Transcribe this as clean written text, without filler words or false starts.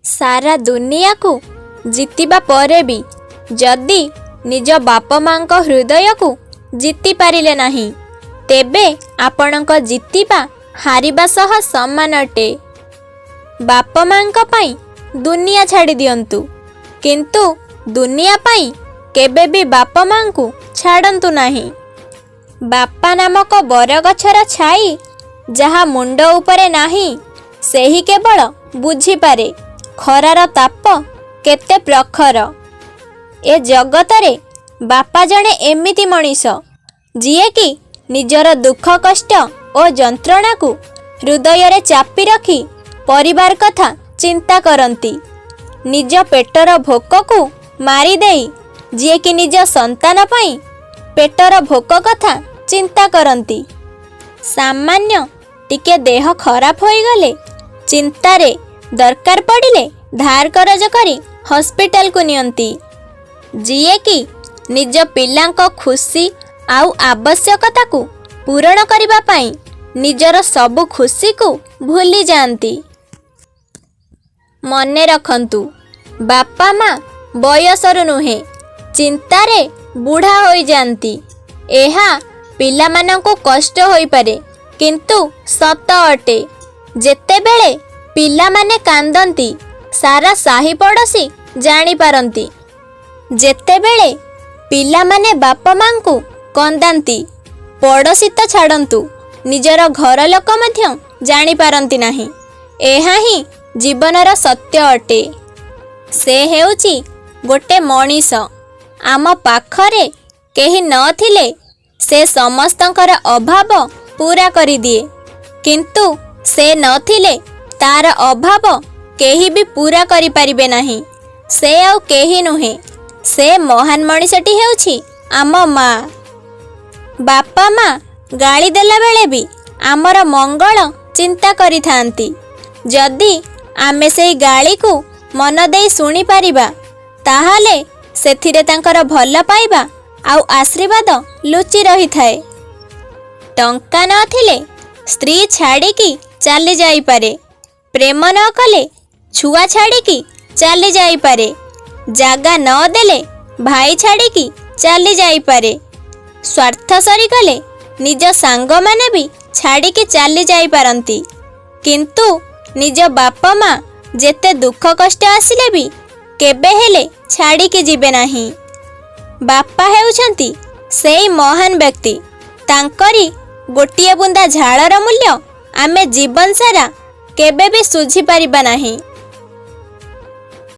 ସାରା ଦୁନିଆକୁ ଜିତିବା ପରେ ବି ଯଦି ନିଜ ବାପା ମାଙ୍କ ହୃଦୟକୁ ଜିତି ପାରିଲେ ନାହିଁ, ତେବେ ଆପଣଙ୍କ ଜିତିବା ହାରିବା ସହ ସମାନ ଅଟେ। ବାପା ମାଙ୍କ ପାଇଁ ଦୁନିଆ ଛାଡ଼ି ଦିଅନ୍ତୁ, କିନ୍ତୁ ଦୁନିଆ ପାଇଁ କେବେ ବି ବାପା ମାଙ୍କୁ ଛାଡ଼ନ୍ତୁ ନାହିଁ। ବାପା ନାମକ ବରଗଛର ଛାଇ ଯାହା ମୁଣ୍ଡ ଉପରେ ନାହିଁ, ସେହି କେବଳ ବୁଝିପାରେ ଖରାର ତାପ କେତେ ପ୍ରଖର। ଏ ଜଗତରେ ବାପା ଜଣେ ଏମିତି ମଣିଷ, ଯିଏକି ନିଜର ଦୁଃଖ କଷ୍ଟ ଓ ଯନ୍ତ୍ରଣାକୁ ହୃଦୟରେ ଚାପି ରଖି ପରିବାର କଥା ଚିନ୍ତା କରନ୍ତି। ନିଜ ପେଟର ଭୋକକୁ ମାରିଦେଇ ଯିଏକି ନିଜ ସନ୍ତାନ ପାଇଁ ପେଟର ଭୋକ କଥା ଚିନ୍ତା କରନ୍ତି। ସାମାନ୍ୟ ଟିକେ ଦେହ ଖରାପ ହୋଇଗଲେ ଚିନ୍ତାରେ ଦରକାର ପଡ଼ିଲେ ଧାର କରଜ କରି ହସ୍ପିଟାଲକୁ ନିଅନ୍ତି। ଯିଏକି ନିଜ ପିଲାଙ୍କ ଖୁସି ଆଉ ଆବଶ୍ୟକତାକୁ ପୂରଣ କରିବା ପାଇଁ ନିଜର ସବୁ ଖୁସିକୁ ଭୁଲି ଯାଆନ୍ତି। ମନେ ରଖନ୍ତୁ, ବାପା ମା ବୟସରୁ ନୁହେଁ, ଚିନ୍ତାରେ ବୁଢ଼ା ହୋଇଯାଆନ୍ତି। ଏହା ପିଲାମାନଙ୍କୁ କଷ୍ଟ ହୋଇପାରେ, କିନ୍ତୁ ସତ ଅଟେ। ଯେତେବେଳେ ପିଲାମାନେ କାନ୍ଦନ୍ତି, ସାରା ସାହି ପଡ଼ୋଶୀ ଜାଣିପାରନ୍ତି। ଯେତେବେଳେ ପିଲାମାନେ ବାପା ମାଙ୍କୁ କନ୍ଦାନ୍ତି, ପଡ଼ୋଶୀ ତ ଛାଡ଼ନ୍ତୁ, ନିଜର ଘର ଲୋକ ମଧ୍ୟ ଜାଣିପାରନ୍ତି ନାହିଁ। ଏହା ହିଁ ଜୀବନର ସତ୍ୟ ଅଟେ। ସେ ହେଉଛି ଗୋଟେ ମଣିଷ, ଆମ ପାଖରେ କେହି ନଥିଲେ ସେ ସମସ୍ତଙ୍କର ଅଭାବ ପୂରା କରିଦିଏ, କିନ୍ତୁ ସେ ନଥିଲେ ତାର ଅଭାବ କେହି ବି ପୂରା କରିପାରିବେ ନାହିଁ। ସେ ଆଉ କେହି ନୁହେଁ, ସେ ମହାନ ମଣିଷଟି ହେଉଛି ଆମ ମା। ବାପା ମା ଗାଳି ଦେଲା ବେଳେ ବି ଆମର ମଙ୍ଗଳ ଚିନ୍ତା କରିଥାନ୍ତି। ଯଦି ଆମେ ସେଇ ଗାଳିକୁ ମନ ଦେଇ ଶୁଣିପାରିବା, ତାହେଲେ ସେଥିରେ ତାଙ୍କର ଭଲ ପାଇବା ଆଉ ଆଶୀର୍ବାଦ ଲୁଚି ରହିଥାଏ। ଟଙ୍କା ନଥିଲେ ସ୍ତ୍ରୀ ଛାଡ଼ିକି ଚାଲି ଯାଇପାରେ, ପ୍ରେମ ନ କଲେ ଛୁଆ ଛାଡ଼ିକି ଚାଲି ଯାଇପାରେ, ଜାଗା ନ ଦେଲେ ଭାଇ ଛାଡ଼ିକି ଚାଲି ଯାଇପାରେ, ସ୍ୱାର୍ଥ ସରିଗଲେ ନିଜ ସାଙ୍ଗମାନେ ବି ଛାଡ଼ିକି ଚାଲି ଯାଇପାରନ୍ତି, କିନ୍ତୁ ନିଜ ବାପା ମା ଯେତେ ଦୁଃଖ କଷ୍ଟ ଆସିଲେ ବି କେବେ ହେଲେ ଛାଡ଼ିକି ଯିବେ ନାହିଁ। ବାପା ହେଉଛନ୍ତି ସେଇ ମହାନ ବ୍ୟକ୍ତି, ତାଙ୍କରି ଗୋଟିଏ ବୁନ୍ଦା ଝାଳର ମୂଲ୍ୟ ଆମେ ଜୀବନ ସାରା କେବେ ବି ଶୁଝିପାରିବା ନାହିଁ।